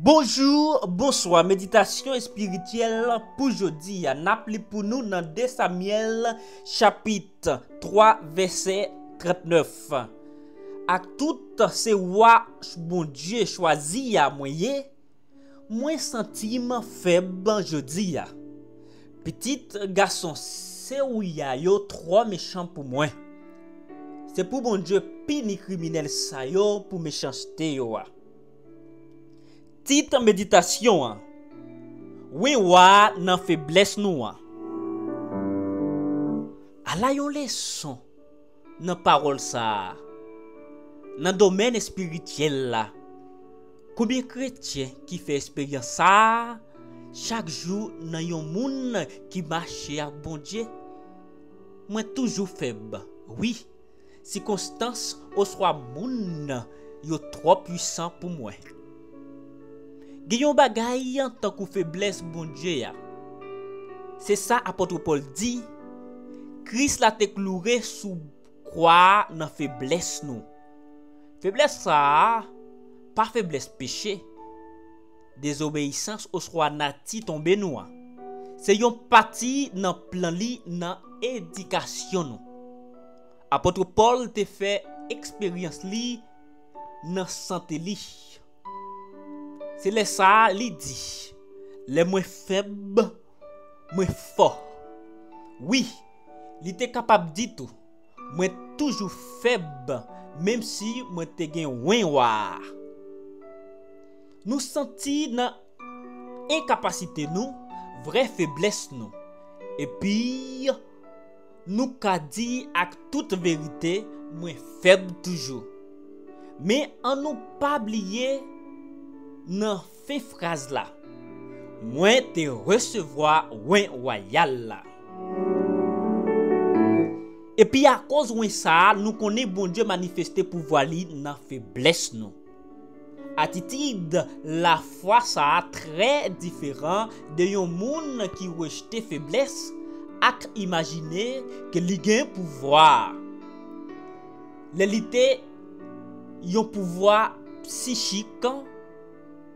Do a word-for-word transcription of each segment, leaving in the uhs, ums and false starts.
Bonjou, bonswa. Meditasyon espirityèl pou jodi a. N ap li pou nou nan de Samyèl, chapit twa, vèsè trannèf. Ak tout se wa Bondye chwazi a mwen ye, mwen santi m fèb jodi a. Pitit gason Sewouyè yo twò mechan pou mwen. Se pou Bondye pini kriminèl sa yo pou mechanste yo a. Tit meditasyon an: Wen wa nan feblès nou an. Ala yon leson nan pawòl sa a. Nan domèn espirityèl la, konbyen kretyen ki fè esperyans sa a chak jou nan yon moun ki mache ak Bondye? Mwen toujou fèb, wi. Sikonstans oswa moun yo twò pwisan pou mwen. Gen yon bagay tankou feblès Bondye a. Se sa apot Pòl di, Kris la te kloure sou kwa a nan feblès nou. Feblès sa a pa feblès peche, dezobeyisans oswa nati tonbe nou an. Se yon pati nan plan li nan edikasyon nou. Apot Pòl te fè eksperyans li nan sante li. Se lè sa a li di, lè mwen fèb, mwen fò. Wi, li te kapab di tou, mwen toujou fèb, menm si mwen te gen wen wa a. Nou santi nan enkapasite nou, vrè feblès nou. Epi, nou ka di ak tout verite, mwen fèb toujou. Men ann nou pa bliye nan fen fraz la, mwen te resevwa wen wayal la. Epi akoz wen sa a, nou konnen Bondye manifeste pouvwa li nan feblès nou. Atitid lafwa sa a trè diferan de yon moun ki rejte feblès ak imajine ke li gen pouvwa a. Lè li te yon pouvwa psichik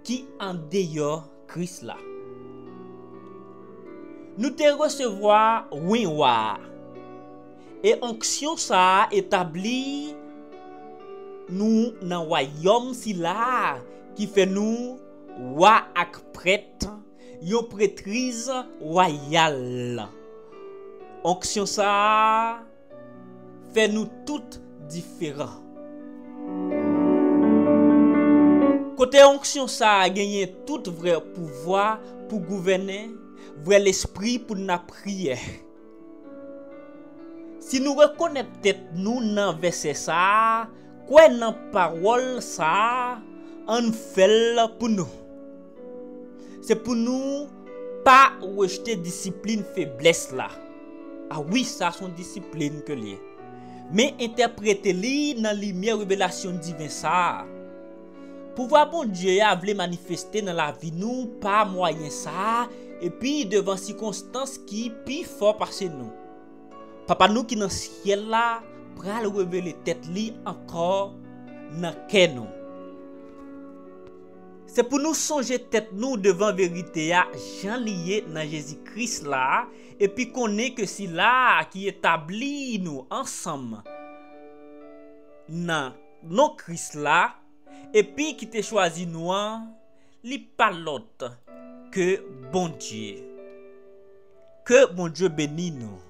ki andeyò Kris la. Nou te resevwa wen wa a. E onksyon sa a etabli nou nan wayòm sila a ki fè nou wa ak prèt, yon pretriz wayal. Onksyon sa a fè nou tout diferan. Kote onksyon sa a genyen tout vrè pouvwa pou gouvènen, vrè lespri pou n ap priye. Si nou rekonèt tèt nou nan vèsè sa a, kwè nan pawòl sa a, ann fè l pou nou. Se pou nou pa rejte disiplin feblès la. A wi, sa se yon disiplin ke l ye. Men entèprete li nan limyè revelasyon diven sa a. Pouvwa Bondye a vle manifeste nan lavi nou pa mwayen sa a, epi devan sikonstans ki pi fò pase nou. Papa nou ki nan syèl la pral revele tèt li ankò nan kè nou. Se pou nou sonje tèt nou devan verite a jan li ye nan Jezi Kris la, epi konnen ke sila a ki etabli nou ansanm nan non Kris la, epi ki te chwazi nou an, li pa lòt ke Bondye. Ke Bondye beni nou.